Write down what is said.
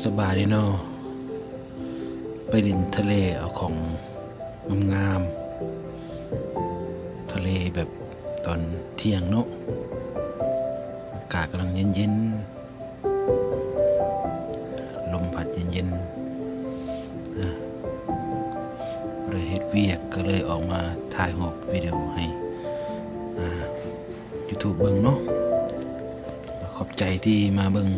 ສະບາຍດີເນາະ ໄປຫຼິ້ນທະເລເອົາຂອງງາມໆ ທະເລແບບຕອນທ່ຽງເນາະ ອາກາດກຳລັງເຢັນໆ ລົມພັດເຢັນໆ ອາ ບໍ່ໄດ້ເຮັດວຽກ ກໍເລີຍອອກມາຖ່າຍຮູບວິດີໂອໃຫ້ ອາ ຢູທູບເບິ່ງເນາະ ຂອບໃຈທີ່ມາເບິ່ງ.